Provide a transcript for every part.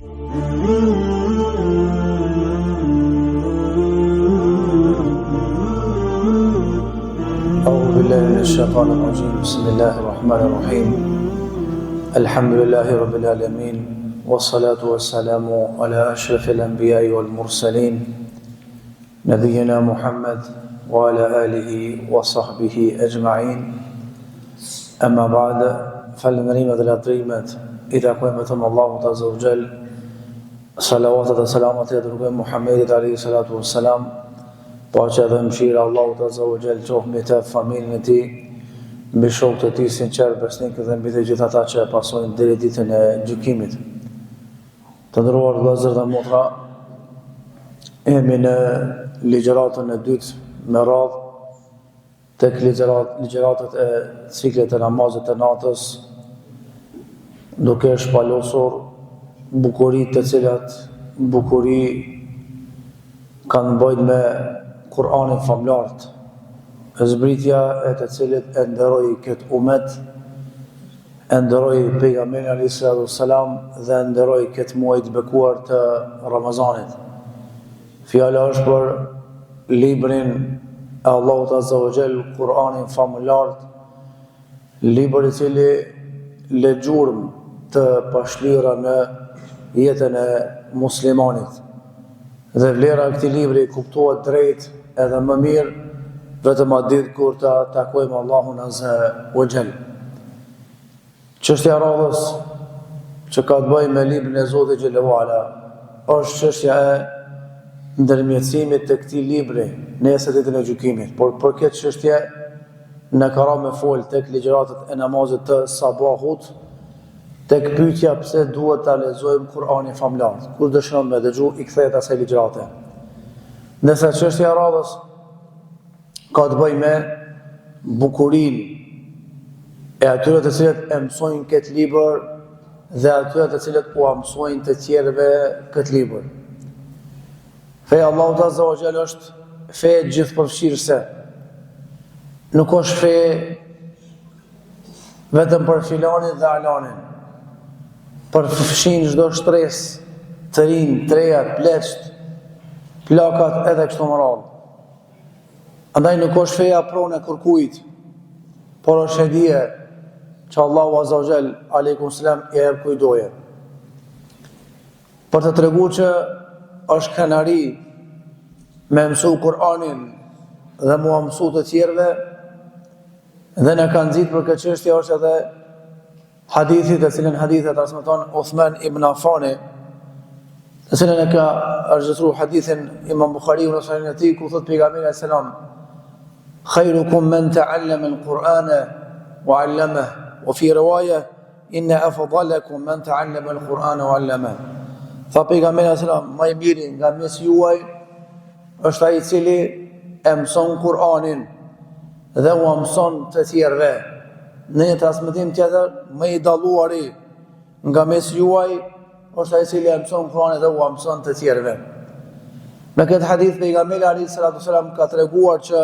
أعوذ بالله من الشيطان الرجيم بسم الله الرحمن الرحيم الحمد لله رب العالمين والصلاة والسلام على أشرف الأنبياء والمرسلين نبينا محمد وعلى آله وصحبه أجمعين أما بعد Falënderimet dhe lavdërimet i takojnë vetëm Allahut Azza wa Jall. Salavatet dhe selamat ia dërgojmë Muhammedit alayhi salatu wassalam. Paqja dhe mëshira e Allahut Azza wa Jall qoftë mbi të, familjen e tij, mbi shokët e tij sinqertë besnikë dhe mbi të gjithë ata që e pasojnë deri ditën e gjykimit. Të nderuar vëllezër dhe motra, jemi në ligjëratën e dytë me radhë Tek ligjëratat e ciklit të namazit të natës, duke shpalosur bukuritë të cilat bukuri kanë të bëjnë me Kur'anin famëlartë, zbritja e të cilit e nderoi këtë umet, e nderoi pejgamberin alayhi salatu wassalam dhe e nderoi këtë muaj të bekuar të Ramazanit. Fjala është për librin e Allahut Azza wa Jall, Kur'anin famëlartë, libër i cili lë gjurmë të pashlyera në jetën e muslimanit. Dhe vlera e këtij libri kuptohet drejt edhe më mirë vetëm atë ditë kur ta takojmë Allahun Azza wa Jall. Çështja e radhës që ka të bëjë me librin e Zotit xhelle ue ala është çështja e ndërmjetësimit të këtij libri nesër ditën e gjykimit. Por për këtë çështje na ka ra me fol tek ligjëratat e namazit të sabahut, tek pyetja pse duhet ta lexojmë Kur'anin famëlartë. Kush dëshiron me dëgju i kthehet asaj ligjërate. Ndërsa çështja e radhës ka të bëjë me bukurinë e atyre të cilët e mësojnë këtë libër dhe atyre të cilët ua mësojnë të tjerëve këtë libër. Feja e Allahut Azza wa Jall është fe gjithëpërfshirëse. Nuk është fe vetëm për filanin dhe alanin. Përfshin çdo shtresë, të rinj, të reja, pleqtë, plakat edhe kështu me radhë. Andaj nuk është feja pronë e kërkujt, por është hedije që Allahu Azza wa Jall, alejkum selam, ia jep kujt dojë. Për të tregu që është krenari me mësu Kur'anin dhe m'ua mësu të tjerëve, dhe na ka nxit për këtë çështje është edhe Hadithi të cilin hadith e transmeton Uthman ibn Affani, të cilin e ka regjistru hadithin Imam Buhariu në Sahihun e tij ku thot pejgamberi alayhis salam Khairukum men ta'allama al-Qur'ana wa 'allamahu wa fi riwaya inna afdalakum men ta'allama al-Qur'ana wa 'allamahu. Tha pejgamberi alayhis salam, ma i miri nga mesi juaj është ai i cili e mëson Kur'anin dhe ua mëson të tjerëve. Në një transmetim tjetër, më i dalluari nga mesi juaj është ai i cili e mëson Kur'anin dhe ua mëson të tjerëve. Me këtë hadith pejgamberi alayhi salatu wasalam ka treguar që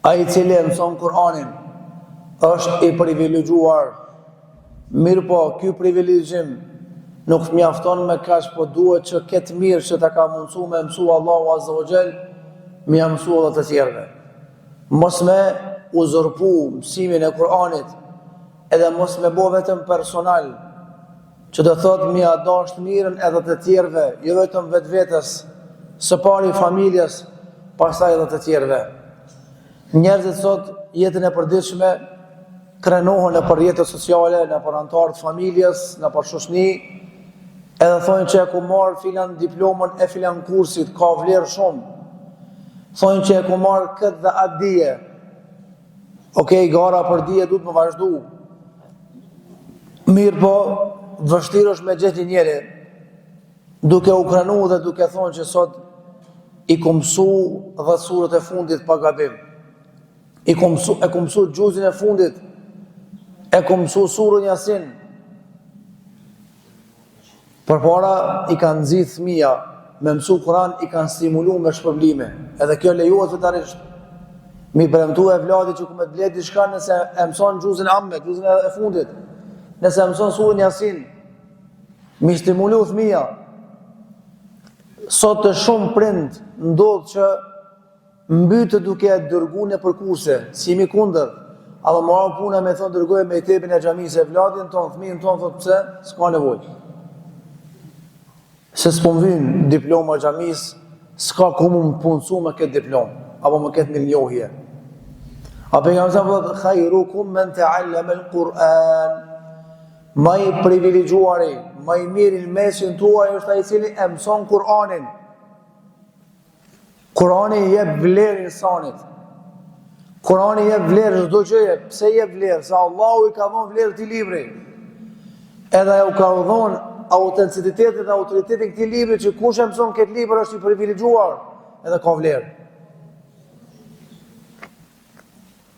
ai i cili e mëson Kur'anin është i privilegjuar. Mirëpo, ky privilegjim nuk mjafton me kaq, po duhet që këtë mirë që ta ka mundësu me mësu Allahu Azza wa Jall, me ia mësu edhe të tjerëve. Mos me uzurpu mësimin e Kur'anit, edhe mos me bo vetëm personal, që do thotë me ia dasht mirën edhe të tjerëve, jo vetëm vetvetes, së pari familjes, pastaj edhe të tjerëve. Njerëzit sot jetën e përditshme krenohen nëpër rrjetet sociale, nëpër anëtarë të familjes, nëpër shoqni, edhe thonë që e ku marr filan diplomën e filan kursit, ka vlerë shumë. Thonë që e ku marr këtë dhe atë dije. Okej, gara për dije duhet me vazhdu. Mirëpo, vështirë është me gjetë një njeri duke u krenu dhe duke thonë që sot i kom mësu dhetë suret e fundit pa gabim. I kom mësu, e kom mësu xhuzin e fundit, e kom mësu surën Jasin. Përpara i kanë nxit fëmija me mësu Kur'an, i kanë stimulu me shpërblime. Edhe kjo lejohet fetarisht. Me i premtu evladit që ku me të ble diçka nëse e mëson xhuzin amme, xhuzin e fundit. Nëse e mëson surën Jasin. Mi stimulu fëmija. Sot te shumë prind ndodh që mbytet duke e dërgu nëpër kurse, s'jemi kundër, ama me ardh puna me thonë dërgoje mektebin e xhamisë evladin tonë, fëmijën tonë, thotë pse, s'ka nevojë. Se s'po më vyn diploma e xhamisë, s'ka ku me më punësu me këtë diplomë, apo me këtë mirënjohje. A pejgamberi a.s. thotë, khajrukum men tealleme l-Kur'an, ma i privilegjuari, ma i miri në mesin tuaj është ai i cili e mëson Kur'anin. Kurani i jep vlerë insanit. Kurani i jep vlerë çdo gjëje. Pse i jep vlerë? Se Allahu i ka dhënë vlerë këtij libri. Edhe u ka dhënë autenticitetin dhe autoritetin këtij libri që kush e mëson këtë libër është i privilegjuar edhe ka vlerë.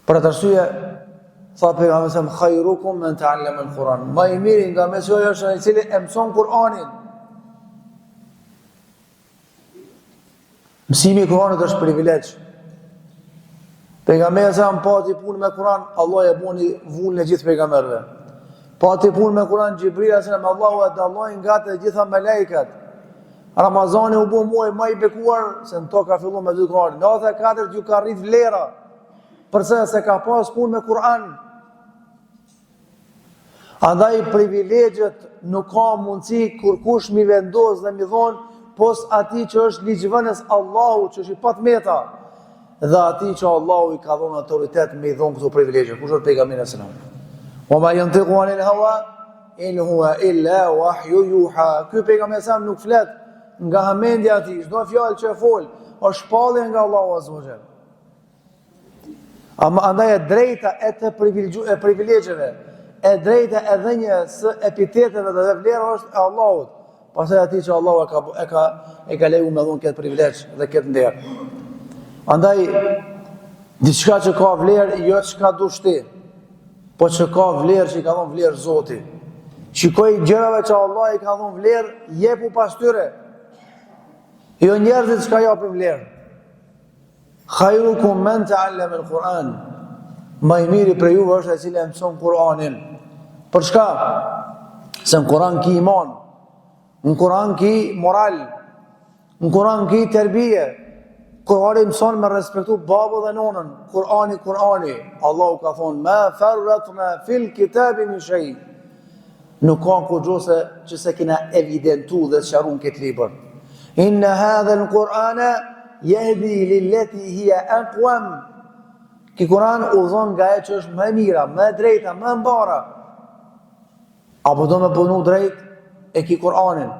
Për atë arsye, tha pejgamberi a.s. khajrukum men tealleme l-Kur'an. Ma i miri nga mesi juaj është ai i cili e mëson Kur'anin. Mësimi i Kur'anit është privilegj. Pejgamberi a.s. pati punë me Kur'an, Allahu e boni vulën e gjithë pejgamberëve. Pati punë me Kur'an Xhibril a.s. Allahu e dalloi nga të gjitha melaikat. Ramazani u bë muaj më i bekuar se në to ka filluar me zbrit Kur'anin. Nata e katërt ju ka rrit vlera. Përse se ka pas punë me Kur'an. Andaj privilegjet nuk ka mundësi kurkush mi vendos dhe mi dhonë pos atij që është ligjvënës Allahu që është i patmeta dhe atij që Allahu i ka dhonë autoritet me i dhonë këto privilegje. Kush është pejgamberi a.s.? Wa ma jentiku anil hawa, in huwa illa wahju juha. Ky pejgamberi a.s. nuk flet nga hamendja e tij, çdo fjalë që e fol, është shpallje nga Allahu azze ve xhel. Ama andaj e drejta e të privilegju, e privilegjeve, e drejta e dhënies së epiteteve dhe vlerave është e Allahut. Pastaj atij që Allahu e ka e ka e ka leju me dhon këtë privilegj dhe këtë nder. Andaj diçka që ka vlerë, jo çka dush ti, po që ka vlerë që i ka dhënë vlerë Zoti. Shikoj gjërave që Allah i ka dhënë vlerë, jepu pas tyre. Jo njerëzit çka japin vlerë. Khairukum men ta'allama al-Quran. Ma i miri prej juve është ai i cili e mëson Kur'anin. Për çka? Se në Kur'an ki iman, në Kur'an ki moral, në Kur'an ki terbije. Kur'ani mëson me respektu babën dhe nonën. Kur'ani, Kur'ani. Allahu ka thonë, ma farratna fil kitabi min shay. Nuk ka kurgjo se që s'e kena evidentu dhe sqaru në këtë libër. Inna hadha al-Qur'ana yahdi lillati hiya aqwam. Ky Kur'an udhëzon nga ajo që është më e mira, më e drejta, më e mbara. Apo do me punu drejt, e ki Kur'anin.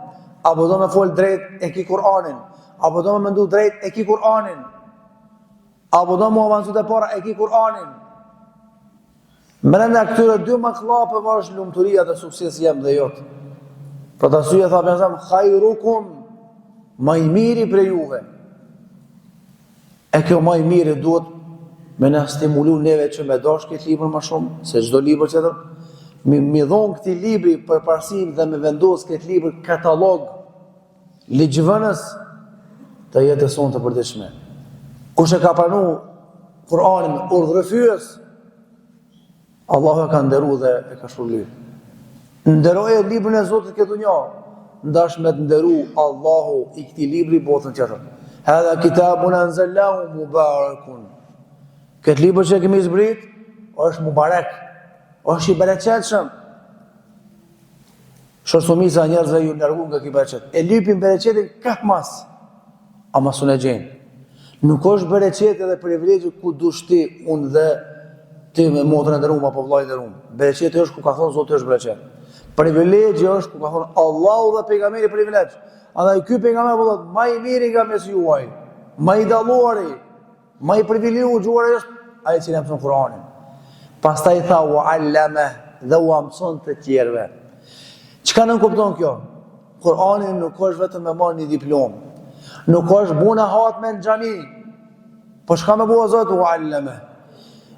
Apo do me fol drejt, e ki Kur'anin. Apo do me mendu drejt, e ki Kur'anin. Apo do mu avancu te para, e ki Kur'anin. Mrenda këtyre dy makllapeve është lumturia dhe suksesi jem dhe jot. Për atë arsye tha pejgamberi, khajrukum, ma i miri prej juve. E kjo ma i miri duhet me na stimulu neve që me dash këtë libër ma shumë, se çdo libër tjetër, me, me dhonë këtij libri përparësi dhe me vendos këtë libër katalog, ligjvënës të jetës sonë të përditshme. Kush e ka pranu Kur'anin urdhërrëfyes, Allahu e ka nderu dhe e ka shpërbly. Nderoje librin e Zotit këtë dunja, ndash me të nderu Allahu i këtij libri botën tjetër. Hadha kitabun anzalnahu mubarakun. Këtë libër që e kemi zbrit, është mubarek, është i bereqetshëm. Sot shumica e njerëzve janë largu nga ky bereqet. E lypin bereqetin kahmas, ama s'un e gjejnë. Nuk është bereqeti dhe privilegji ku dush ti, unë dhe ti me motrën e nderume apo vëllai i nderum. Bereqeti është ku ka thonë Zoti është bereqet. Privilegji është ku ka thonë Allahu dhe pejgamberi privilegj. Andaj ky pejgamber po thotë ma i miri nga mesi juaj, ma i dalluari, Ma i privilegjuari është ai i cili e mëson Kur'anin. Pastaj tha wa allama dhe ua mëson të tjerëve. Çka nënkupton kjo? Kur'ani nuk është vetëm me marrë një diplomë. Nuk është bona hatme në xhami. Po çka me bo Zot wa allama?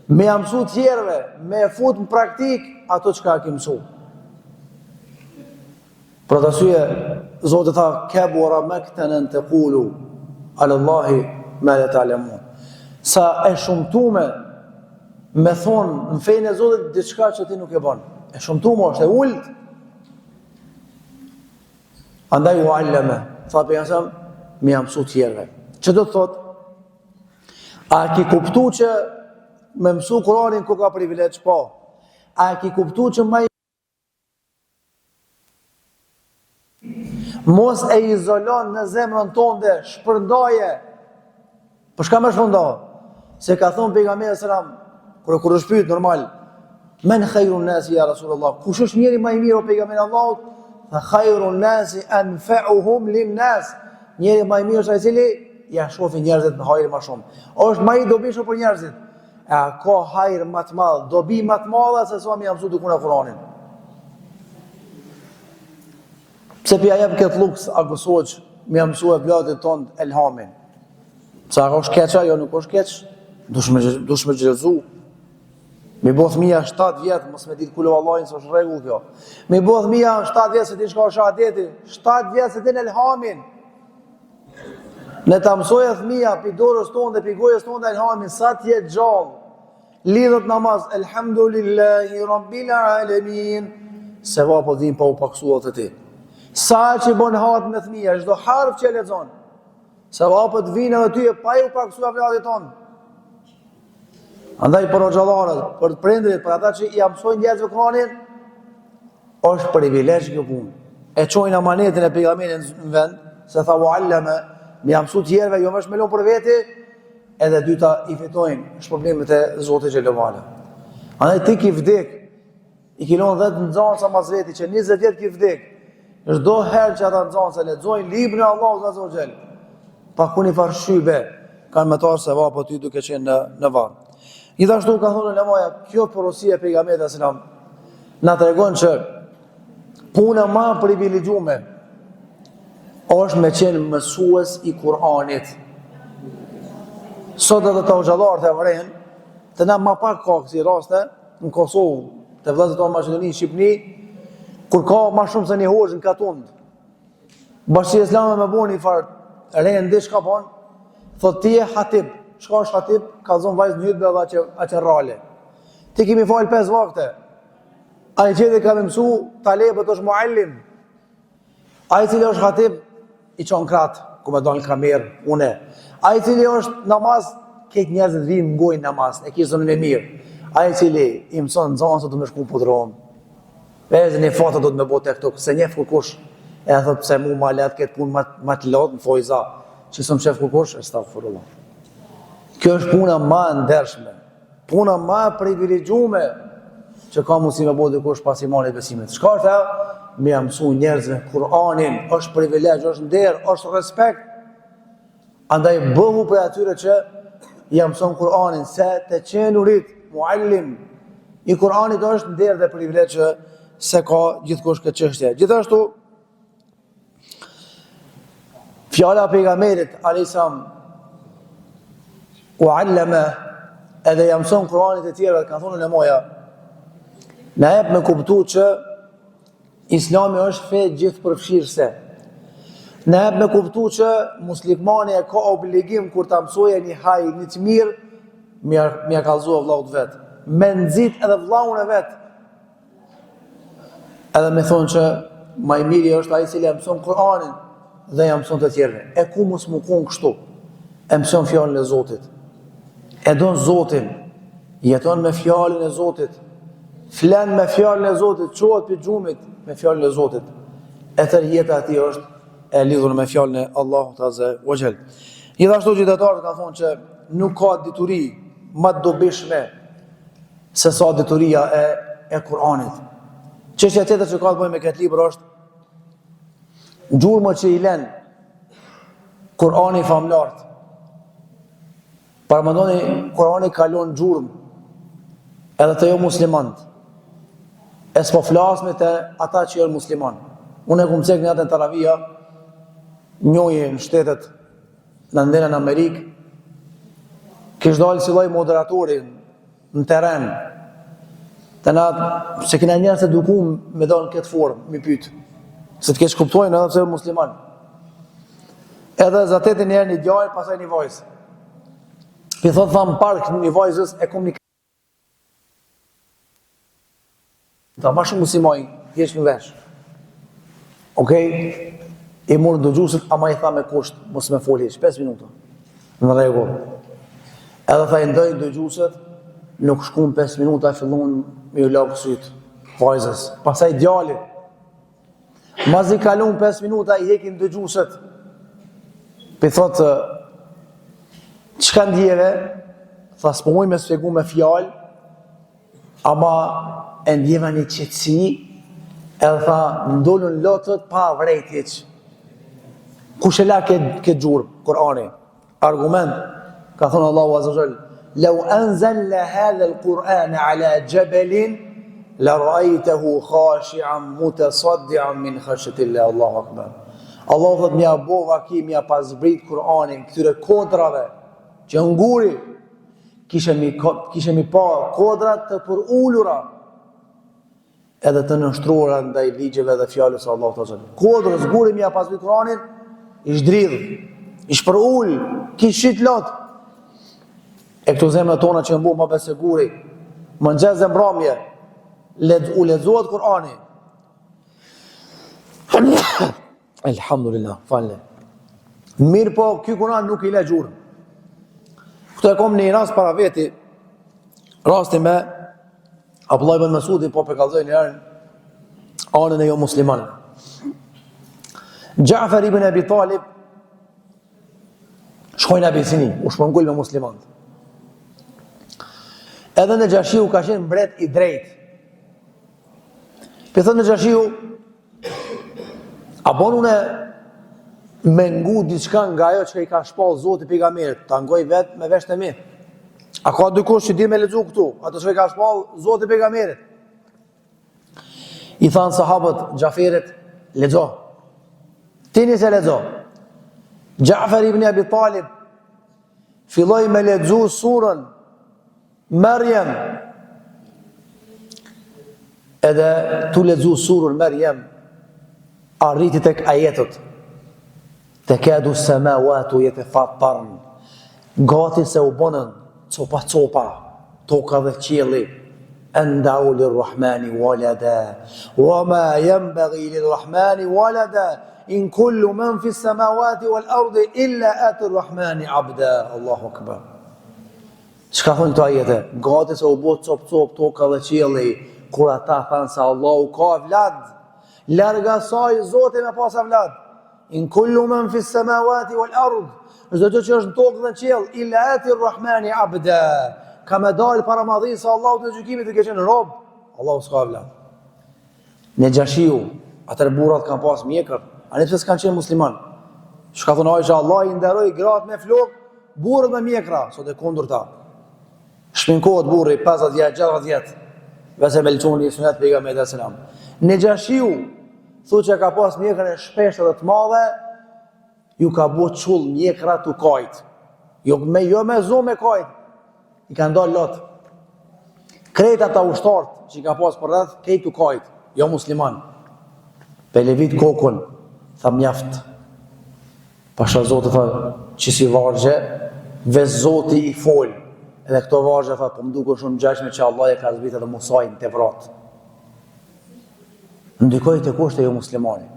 Me ja mësu tjerëve, me e fut në praktik ato çka ke mësu. Për atë arsye, Zoti tha, kebura mekten en tekulu, alallahi ma la ta'lemun. Sa e shumtume me thonë në fejnë e Zotit diçka që ti nuk e bën. E shumtume është e ulët. Andaj ue alleme, tha pejgamberi, me ja mësu tjerëve. Që do të thotë, a ki kuptu që me mësu Kuranin ku ka privilegj, po, a ki kuptu që ma Mos e izolon në zemrën tonde, shpërndaje. Po çka me shpërnda? Se ka thonë pejgamberi alejhi selam, kur kur është pyet normal, men khairun nasi ya rasulullah, kush është njeri ma i mirë o pejgamber i Allahut? Tha khairun nasi anfa'uhum lin nas. Njeri ma i mirë është ai i cili ja shohin njerëzit në hajër ma shumë. Është ma i dobishëm për njerëzit. E a ka hajër ma të madh, dobi ma të madhe se sa me ja mësu dikujt Kur'anin. Pse po ja jep këtë luks Agus hoxhë me ja mësu evladit tond elhamin? Pse a është keq ajo nuk është keq? Dush me dush me xhelozu. Me bo fëmija 7 vjet, mos me ditë kul huvallahin, s'është rregull kjo. Me bo fëmija 7 vjet s'e din çka është shahadeti, 7 vjet s'e din elhamin. Ne ta mësojë fëmija pi dorës tonë dhe pi gojës tonë elhamin sa të jetë gjallë. Lidhet namaz elhamdulillahi rabbil alamin. Sevapet vijnë pa u paksu te ti. Sa që bon hatme me fëmija, çdo harf që e lexon. Sevapet vijnë edhe ty e pa ju paksu evladit tonë. Andaj për hoxhallarët, për prindërit, për ata që ia mësojnë njerëzve Kur'anin, është privilegj kjo punë. E çojnë amanetin e pejgamberit në vend, se tha ue alleme, me ja mësu tjerëve, jo veç me lon për veti, edhe dyta i fitojnë shpërblimet e Zotit xhele ve ala. Andaj ti ki vdek, i ki lon 10 nxansa mas veti, që 20 vjet ki vdek, çdo herë që ata nxansa lexojnë librin e Allahut azze ve xhel, pa kurrnjë farë shybe, kanë me t'ardh sevape ty duke qenë në, në varr. Gjithashtu ka thonë ulemaja, kjo porosi e pejgamberit alejhi selam, na tregon që puna ma e privilegjume është me qenë mësues i Kur'anit. Sot edhe te hoxhallarët e vren, te na ma pak ka kësi raste, në Kosovë, te vëllezërit tonë Maqedoni, Shqipni, kur ka ma shumë se një hoxhë në katund, Bashkësia Islame me bo një farë rendi, çka bon, thot ti je hatib, çka është hatib, kallzon vazë në hytbe dhe që, që rale. Ti ki me i falë 5 vakte, ai tjetri ka me mësu, talebët është muallim, ai cili është hatib, i çon krahët, ku me dalë në kamerë, une. Ai cili është namaz, krejt njerëzit vinë ngojnë namaz, e ki zonin e mirë. Ai cili i mëson nxënësit do me shku n'pudromë. Vezi një foto do të me bo tek tuk, s'e njef kërkush, e thot pse mu ma letë këtë punë ma, ma të lodhë, në thojza, që s'më shef kërkush, estagfirullah. Kjo është puna ma e ndershme, puna ma e privilegjume, që ka mundësi me bo dikush pas imanit besimit. Çka është ajo? Me ja mësu njerëzve Kur'anin, është privilegj, është nder, është respekt. Andaj bëhu prej atyre që ja mëson Kur'anin, se të qenurit muallim i Kur'anit është nder dhe privilegj që s'e ka gjithkush këtë çështje. Gjithashtu fjala e pejgamberit alejhi selam ue alleme edhe ja mëson Kur'anin të tjerëve, kanë thonë ulemaja, na jep me kuptu që Islami është fe gjithëpërfshirëse. Na jep me kuptu që muslimani e ka obligim kur ta mësojë një hajr, një të mirë, me ja, me ja kallzu vllaut vet. Me nxit edhe vllaun e vet. Edhe me thonë që ma i miri është ai i cili e mëson Kur'anin dhe ja mëson të tjerëve. E ku mos me kon kështu? E mëson fjalën e Zotit. E don Zotin, jeton me fjalën e Zotit, flen me fjalën e Zotit, çohet prej gjumit me fjalën e Zotit. E tërë jeta e tij është e lidhur me fjalën e Allahut Azze ve Xhel. Gjithashtu dijetarët kanë thonë që nuk ka dituri ma të dobishme se sa dituria e e Kur'anit. Çështja tjetër që ka të bëjë me këtë libër është gjurmët që i len Kur'ani famëlartë. Paramendoni, Kurani ka lon gjurmë edhe te jo muslimant. E s'po flasmi te ata që janë musliman. Unë e kum cek një atë në Taravia, njoni në shtetet në ndena në Amerikë, kish dalë si lloj moderatori në terren, te na, se kena njerëz të edukum me dalë në këtë formë, mi pytë, se të keqkuptojnë edhe pse musliman. Edhe zateti një herë një djalë, pastaj një vajzë. Pi thot tha në park një vajzës e kom një Ta ma shumë muslimaj, hiç në vesh. Okej? I murr ndëgjuesit, ama i tha me kusht, mos me fol hiç, 5 minuta. Në rregull. Edhe tha i ndaj ndëgjuesit, nuk shkun 5 minuta, fillun me ju lagë sytë, vajzës. Pastaj djalit. Mazi kalun 5 minuta, i hekin ndëgjuesit. P'i thotë, çka ndjeve? Tha, s'po muj me spjegu me fjalë, Ama e ndjeva një qetësi, edhe tha, m'dolën lotët pa vrejt hiç. Kush e la këtë kët gjurmë? Kurani. Argument, ka thonë Allahu Azza wa Jall, Lau anzalna hadha al-Qur'an ala jabalin la ra'aytahu khashi'an mutasaddian min khashyatillah. Allahu akbar. Allahu thot me ja bo vaki me ja pas zbrit Kur'anin këtyre kodrave që jan guri Kishe mi, kishe mi pa kodrat të përulura edhe të nënshtruara ndaj ligjeve dhe fjalës së Allahut azza xal. Kodrës guri me ja pas zbrit Kur'anin, ish dridh, ish përul, kish qit lot. E këto zemrat tona që janë bo ma bes se guri, mëngjes dhe mbrëmje, le, u lexohet Kur'ani. Elhamdulillah, falni. Mirëpo, ky Kur'an nuk i le gjurmë. Këtu e kom një rast para veti, rasti me Abdullah ibn Mesudi, po pe kallzoj një herë anën e jo muslimanëve. Xhafer ibn Abi Talib shkoi në Abisini, u shpërngul me muslimanët. Edhe Nexhashiu ka qenë mbret i drejtë. P'i thotë Nexhashiu, A bon une me ngu diçka nga ajo që i ka shpall Zoti pejgamberit, ta ngoj vetë me veshët e mi. A ka dikush që di me lexu këtu, ato që i ka shpall Zoti pejgamberit? I thanë sahabët Xhaferit, lexo. Ti nise lexo. Xhafer ibn Abi Talib filloi me lexu surën Merjem edhe tu lexu surën Merjem arriti tek ajetet tekadu semawatu jetefattarn gati se u bonën copa copa toka dhe qielli en dau lirrahmani walada wa ma jenbagi lirrahmani walada in kullu men fi semawati wal ardi illa ati rrahmani abda Allahu akbar Çka thonë këto ajete? Gati se u bo cop cop toka dhe qielli, kur ata thanë se Allahu ka evlad. Larg asaj Zoti me pas evlad. In kullu men fi samawati wal ard. Çdo gjë që është në tokë dhe në qiell, illa ati rrahmani abda. Ka me dal para madhërisë së Allahut në gjykimit duke qenë rob. Allahu s'ka evlad. Nexhashiu, atëherë burrat kanë pas mjekër, ani pse s'kanë qenë musliman. Çka thonë Aisha, Allah i nderoi gratë me flokë, burrat me mjekra, sot e kundërta. Shminkohet burri 50 vjet, 60 vjet, veç me lëshu një sunet pejgamberit alejhi selam. Nexhashiu, thu që ka pas mjekrën e shpeshtë dhe të madhe, ju ka bo qull mjekra tu kajt. Jo me, jo me zo me kajt, I kanë dalë lot. Krejt ata ushtarët që i ka pas përreth, krejt tu kajt, jo musliman. Pe levit kokën, tha mjaft. Pasha Zotin, tha, qësi vargje, veç Zoti i fol. Edhe këto vargje, tha, po më duken shumë ngjashme që Allah e ka zbrit edhe Musait në Tevrat. Ndikoi te kush te jo muslimani.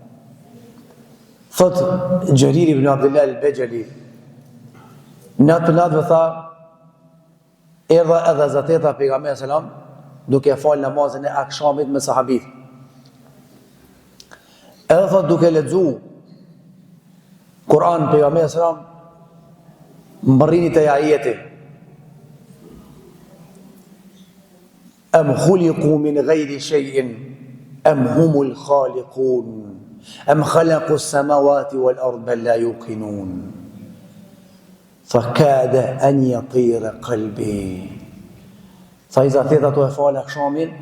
Thot Xherir ibn Abdullah al-Bexheli, natë prej natëve tha, erdha edhe zateta pejgamberi alejhi selam, duke falë namazin e akshamit me sahabit. Edhe thot duke lexu Kur'an pejgamberi alejhi selam, mbërrini te ajeti. Em khuliqu min ghayri shay'in em humul khaliqun em khalaqu as-samawati wal ard bal la yuqinun. Tha kada an yatira qalbi. Tha i zateta tu e falë akshamin,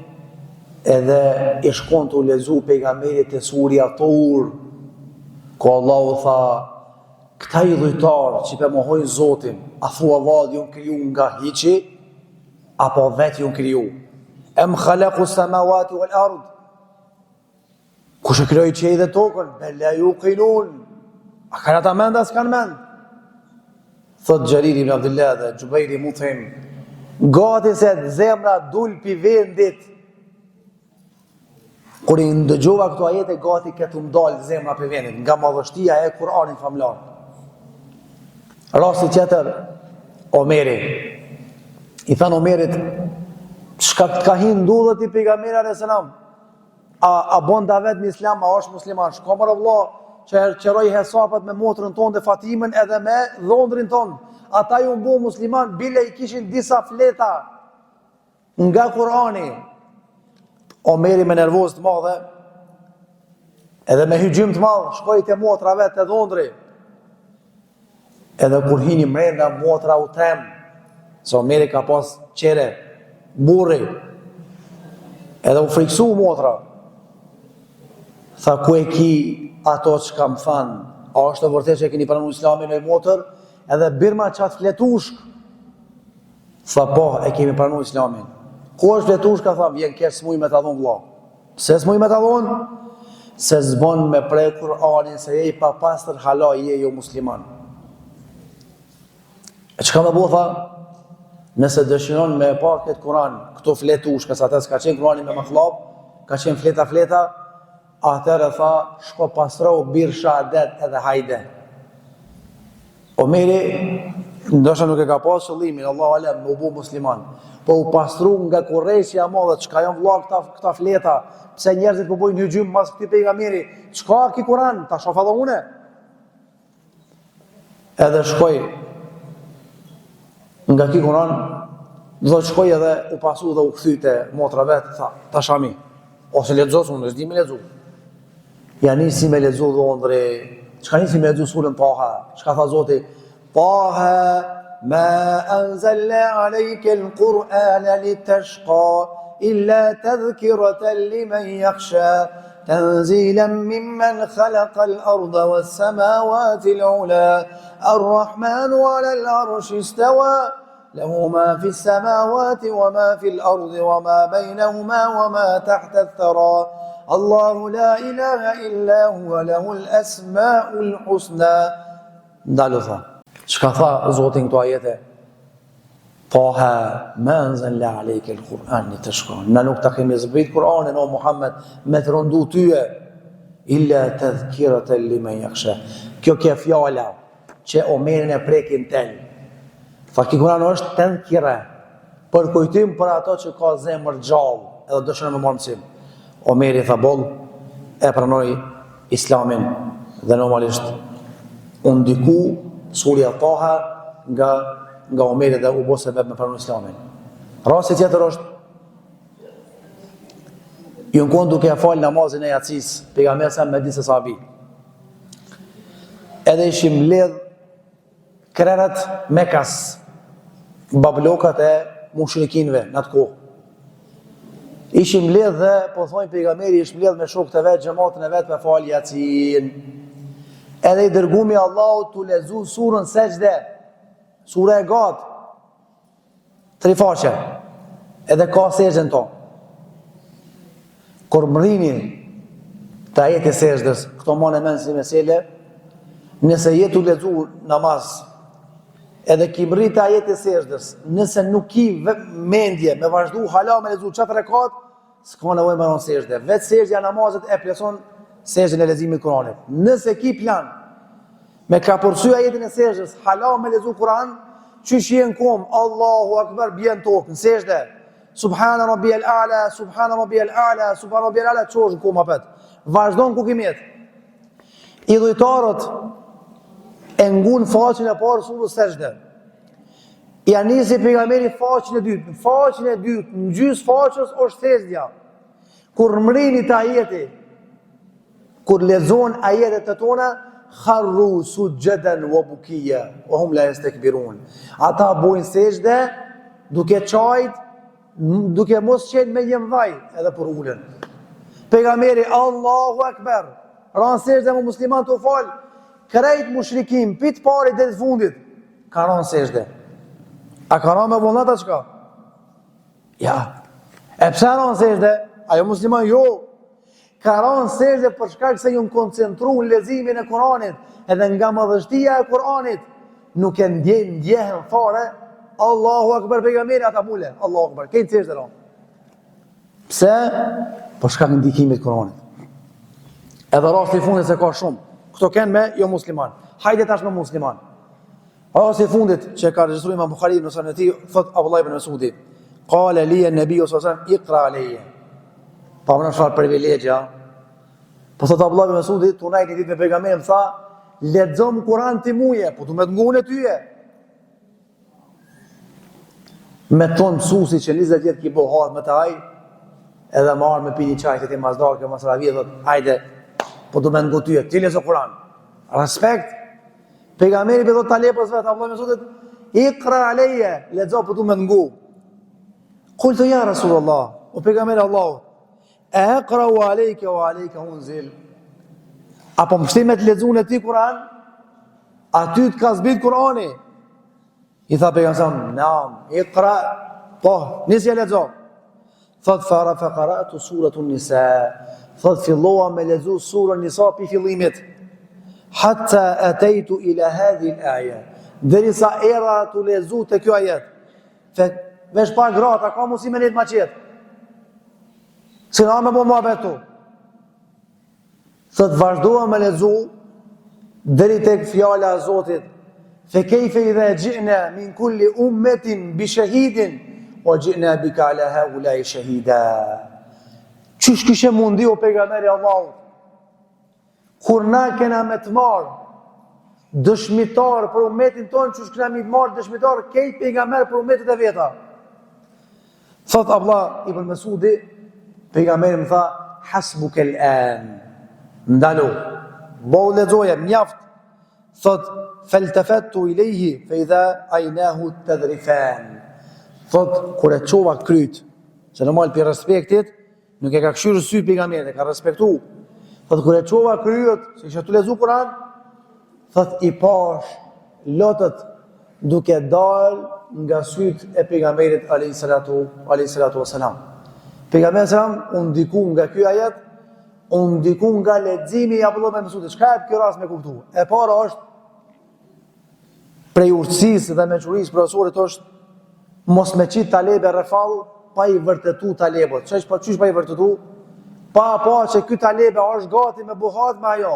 edhe i shkon tu lexu pejgamberi te surja Tur, ku Allahu tha, këta idhujtarë që pe mohojnë Zotin, a thua vallë jon kriju nga hiçi, Apo vetë jon kriju. Em khalaku samawati wal ard. Kush e krijoi qiejt dhe tokën? Bel la yuqinun. A kanë ata mend a s'kanë mend? Thot Xheriri ibn Abdullah dhe Xhubejri ibn Mutim, gati se zemra dul pi vendit. Kur i ndëgjova këto ajete gati ke tu m'dalë zemra prej venit, nga madhështia e Kur'anit famëlartë. Rasti tjetër, Omeri. I thanë Omerit, çka të ka hi n'dudhë ty pejgamberi alejhi selam? A, a bon davet në islam, a është musliman? Shko more vlla, që qëroj hesapet me motrën tonde Fatimën edhe me dhondrin tond. Ata jon bo musliman, bile i kishin disa fleta nga Kurani. Omeri me nervozë të madhe, edhe me hygjym të madh, shkoi te motra vet te dhondri. Edhe kur hini mrenda, motra u trem, se Omeri ka pas qere, burri, edhe u friksu motra, tha ku e ki ato që kam thanë, a është e vërtet që e keni pranu islamin oj motër, edhe birma qatë fletushkë, tha po, e kemi pranu islamin. Ku është fletushka, tha, vjen keq s'muj me ta dhonë vlla. Pse s'muj me ta dhonë? Se s'bon me pre Kur'anin se je i papastër hala je jo musliman. E çka me bo tha? Nëse dëshiron me e pa këtë Kur'an, këto fletushka, se ata s'ka qenë Kur'ani me makllap, ka qenë fleta fleta, atëherë tha, shko pastrohu bir shahadet edhe hajde. Omeri, ndoshta nuk e ka pas qëllimin, Allahu alem, me u bo musliman, po u pastru nga kurreshtja e madhe, çka janë vlla këta, këta fleta, pse njerëzit po bojnë hygjym mas këtij pejgamberi, çka ki Kuran, ta shof edhe une. Edhe shkoi nga ki Kuran, dhe shkoi edhe u pastru dhe u kthy te motra vet, tha, ta shami, ose lexo, unë s'di me lexu. Ja nisi me lexu dhondri, çka nisi me lexu surën Taha, çka tha Zoti? Taha ma anzalna alayka al-Qur'ana litashqa illa tadhkiratan liman yakhsha tanzilan mimman khalaqa al-ardha was-samawati al-ula ar-rahmanu 'ala al-'arshi istawa Lehu ma fi samawati wa ma fi al-ardi wa ma bainahuma wa ma tahta ath-thara. Allahu la ilaha illa huwa lahu al-asmaul husna. Ndalu tha. Çka tha Zoti në këto ajete? Taha ma anzalna alejke al-Qur'an litashqa. Na nuk ta kemi zbrit Kur'anin o Muhammed me të rëndu tyje illa tadhkiratan liman yakhsha. Kjo ke fjala që Omerin e preki n'tel. Tha ki Kur'an është tedhkire, përkujtim për ato që ka zemër gjallë, edhe dëshiron me marrë mësim. Omeri tha boll, e pranoi islamin dhe normalisht u ndiku surja Taha nga, nga Omeri dhe u bo sebeb me pranu islamin. Rasti tjetër është Jon konë duke e falë namazin e jacisë, pejgamberi a.s. me disa sahabi. Edhe ishin mbledh krerët Mekas, bablokat e mushrikinve në atë kohë. Ishin mbledh dhe, po thojnë pejgamberi, ish mbledh me shokët e vet, xhematin e vet me falë jacin. Edhe i dërgumi i Allahut tu lexu surën Sexhde, sura e gatë, Tri faqe, edhe ka sexhde n'to. Kur mrrini te ajeti i sexhdes, këto mane men si mesele, nëse je tu lexu namaz, edhe ki mrri te ajeti i sexhdes, nëse nuk ki mendje me vazhdu hala me lexu qat rekat, s'ka nevojë me ra n'sexhde. Vetë sexhdja e namazit e plotëson sexhden e leximit Kuranit. Nëse ki plan, Me kapërcy ajetin e sexhdes, hala me lexu Kur'an, qysh je në kom, Allahu Akbar, bjen n'tokë, në sexhde, Subhana Rabbi el Ala, Subhana Rabbi el Ala, Subhana Rabbi el Ala, çohesh në kom apet. Vazhdon ku ki met. Idhujtarët e ngun faqen e parë surës sexhde. Ja nisi pejgamberi faqen e dytë, në faqen e dytë, në gjysë faqes është sexhdja. Kur mrini te ajeti, Kur lexohen ajetet e tona, kharru sujjadan wa bukiya wa hum la yastakbirun. Ata bojnë sexhde duke qajt, duke mos qenë mendjemdhaj edhe përulen. Pejgamberi Allahu Akbar, ra n'sexhde me musliman tu fal, krejt mushrikin pi t'parit deri t'fundit, ka ra n'sexhde. A ka ra me vullnet a çka? Ja. E pse ra n'sexhde? A jo musliman jo. Ka ra në sexhde për shkak se jon koncentru në leximin e Kuranit, edhe nga madhështia e Kuranit nuk e ndjen ndjehen fare. Allahu Akbar pejgamberi ata mule, Allahu Akbar. Krejt n'sexhde ran. Pse? Për shkak ndikimit Kur'anit. Edhe rasti i fundit se ka shumë. Këto kenë me jo musliman. Hajde tash me musliman. Rasti i fundit që e ka regjistruar Imam Buhari në sahihun e tij, thot Abdullah ibn Mesudi, "Qala li an-nabiy sallallahu alaihi wasallam iqra alayya." Pa më çfarë privilegj, a? Po thot Abdullah ibn Mesudi, tu nejt një ditë me pejgamberin, tha, "Lexom Kur'an ti muje, po du me të ngu une tyje." Me t'thonë mësusi që 20 vjet ki bo hatme te ai, edhe me ardh me pi një çaj te ti mas darke, mas ravije, thot, hajde, po du me ngu tyje, ti lexo Kur'an. Respekt, Pejgamberi po i thot talebës vet, Abdullah ibn Mesudit, ikra alejje, lexo po du me ngu. Kultu ja Rasulullah, o pejgamber i Allahut, e ekrau alejke ue alejke unzil. A po më shtin me të lexu une ty Kur'an? A ty të ka zbrit Kur'ani? I tha pejgamberi, naam, ikra, po, nisje lexo. Thot fara fa qara'tu suratun nisa. Thot fillova me lexu surën Nisa pi fillimit. Hatta ataitu ila hadhihi al-aya. Derisa erdha tu lexu te ky ajet. Fe veç pa grata ka mundsi me nejt ma qetë. Se na me bo muhabet tu. Thot vazhdova me lexu deri tek fjala e Zotit. Fe kejfe idha xhi'na min kulli ummetin bi shahidin wa xhi'na bika ala haulai shahida. Qysh kishe m'u ndi o pejgamber i Allahut? Kur na kena me të marrë dëshmitar për umetin tonë, qysh kena me të marrë dëshmitar kejt pejgamberët për umetet e veta. Thot Abdullah ibn Mesudi, pejgamberi më tha, hasbuke l'an. Ndalu. Boll lexoje, mjaft. Thot feltefettu ilejhi fe idha ajnahu tedhrifan. Thot kur e çova kryt, se normal pi respektit, nuk e ka kqyrë n'sy pejgamberin, e ka respektu. Thot kur e çova kryet, se isha tu lexu Kur'an, thot i pash lotët duke dal nga sytë e pejgamberit alayhi salatu alayhi salatu wasalam. Pejgamberi selam u ndiku nga ky ajet, u ndiku nga leximi i Abdullah ibn Mesudit. Çka jep ky rast me kuptu? E para është prej urtësisë dhe mençurisë profesorit është mos me qit talebe rrefall pa i vërtetu talebët. Qysh pa qysh pa i vërtetu? Pa pa që ky talebe është gati me bo hatme a jo.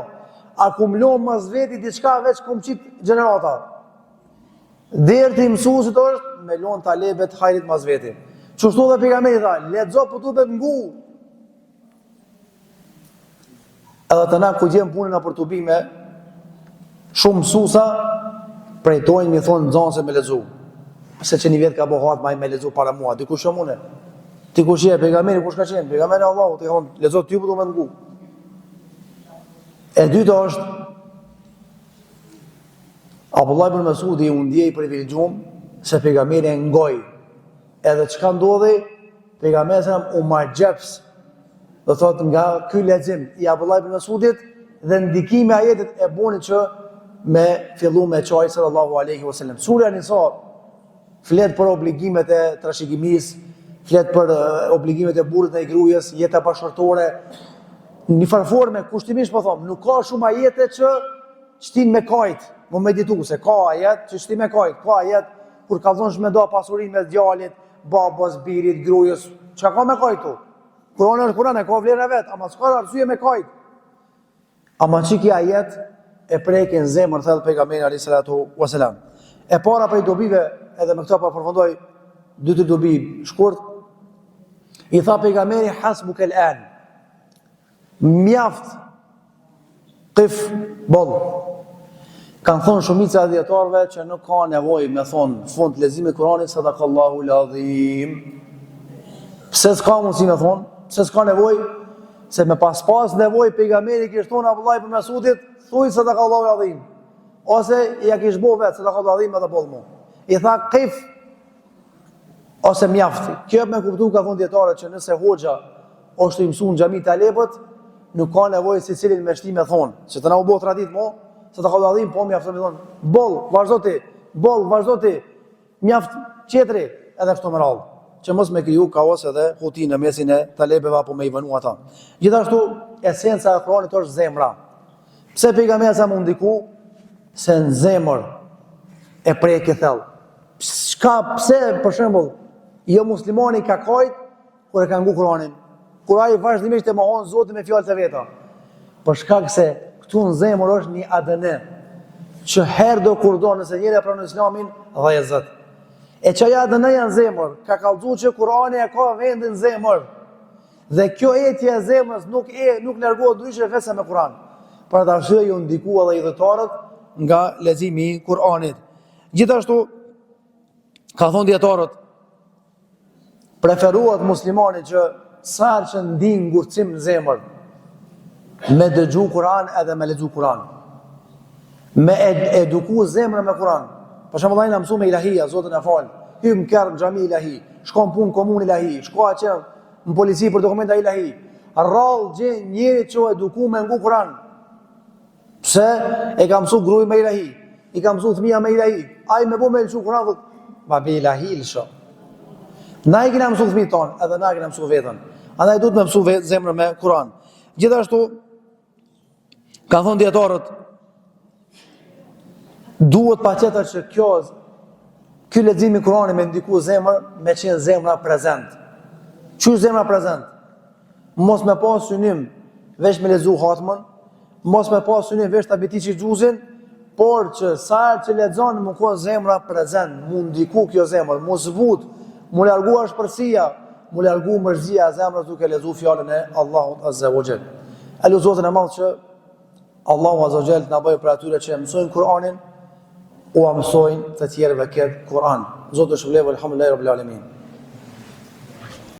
A kum lo mas veti diçka veç kum qit gjenerata. Derti i mësuesit është me lon talebet hajrit mas veti. Qështu dhe pejgamberi tha, lexo po du me të ngu. Edhe te na ku gjen punën nëpër tubime, shumë mësusa prejtojnë me thonë nxënësit me lexu. Pse që një vjet ka bo hatme ai me lexu para mua, dikush jam unë. Ti kush je pejgamberi kush ka qenë? Pejgamberi i Allahut, i thonë lexo ty po du me ngu. E dyta është Abdullah ibn Mesudi u ndje i privilegjum se pejgamberi e ngoi. Edhe çka ndodhi? Pejgamberi selam u magjeps do thot nga ky lexim i Abdullah ibn Mesudit dhe ndikimi i ajetit e boni që me fillu me qaj sallallahu alaihi wasallam. Surja Nisa flet për obligimet e trashëgimisë, flet për obligimet e burrit ndaj gruas, jeta bashkëshortore. Në një farë forme kushtimisht po thom, nuk ka shumë ajete që t'shtin me kajt, me meditu se ka ajet që t'shtin me kajt, ka ajet kur kallzon me nda pasurinë mes djalit, babës, birit, grujës, çka ka me kajt tu? Kurani është Kur'an, e ka vlerën e vet, ama s'ka arsye me kajt. Ama qiky ajet e preki n'zemër thellë pejgamberin alayhi salatu wasalam. E para prej dobive, edhe me këto po përfundoj dy tri dobi shkurt. I tha pejgamberi hasbuke al-an. Mjaft Qif, boll. Kanë thonë shumica e dijetarëve që nuk ka nevojë me thonë fund të leximit Kuranit sadakallahu l'adhim. Pse s'ka mundësi me thonë? Pse s'ka nevojë? Se me pas pas nevojë pejgamberi kish thonë Abdullah ibn Mesudit, thuj sadakallahu l'adhim. Ose ja kish bo vetë sadakallahu l'adhim edhe boll mu. I tha qif ose mjaft. Kjo me kuptu kanë thonë dijetarët që nëse hoxha është tu i mësu në xhami talebët, nuk ka nevojë secilin me shti me thonë, se te na u bo traditë mo, sadakallahu l'adhim, po mjafton me thonë, boll, vazhdo ti, boll, vazhdo ti, mjaft qetri, edhe kështu me radhë, që mos me kriju kaos edhe huti në mesin e talebeve apo me i vënu ata. Gjithashtu, esenca e Kuranit është zemra. Pse pejgamberi sa u ndiku? Se në zemër e preki thellë. Çka, pse, për shembull, jo muslimani ka kajt, kur e ka ngu Kuranin. Kur ai vazhdimisht e mohon Zotin me fjalët e veta. Për shkak se këtu në zemër është një ADN që herdo kurdo nëse njeri e pranon Islamin dhezet. E qajo ADN-ja në zemër, ka kallzu që Kurani e ka vendin në zemër. Dhe kjo etje e zemrës nuk e nuk largohet ndryshe veç se me Kur'an. Për atë arsye ju ndiku edhe idhujtarët nga leximi i Kur'anit. Gjithashtu kanë thonë dijetarët Preferohet muslimanit që sa herë që ndin ngurtësim në zemër, me dëgju Kur'an edhe me lexu Kur'an. Me ed eduku zemrën me Kur'an. Për shembull, ai na mësu me ilahia, Zoti na fal. Hym kerr në xhami ilahi, shko në punë komunë ilahi, shko atje në polici për dokumenta ilahi. Rrallë gjen njeri që u eduku me ngu Kur'an. Pse e ka mësu gruja me ilahi, i ka mësu fëmija me ilahi, ai me bo me lëshu Kur'an, thot, ma be ilahi lësho. Na i kena mësu fëmijët tonë, edhe na e kena mësu veten. Andaj duhet me mësu vetë zemrën me Kur'an. Gjithashtu, kanë thonë dijetarët, duhet patjetër që kjo, ky lexim i Kur'anit me ndiku zemër, me qenë zemra prezent. Qysh zemra prezent? Mos me pas synim veç me lexu hatmën, mos me pas synim veç ta bitiqi xhuzin, por që sa herë që lexon me kon zemra prezent, mu ndiku kjo zemër, mu zbut, mu largu ashpërsia, mu largu mërzia e zemrës duke lexu fjalën e Allahut Azza wa Jall. E lus Zotin e madh që Allahu Azza wa Jall të na bëjë prej atyre që e mësojnë Kur'anin, ua mësojnë të tjerëve këtë Kur'an. Zoti ju shpërbleftë, alhamdulillahi rabbil alamin.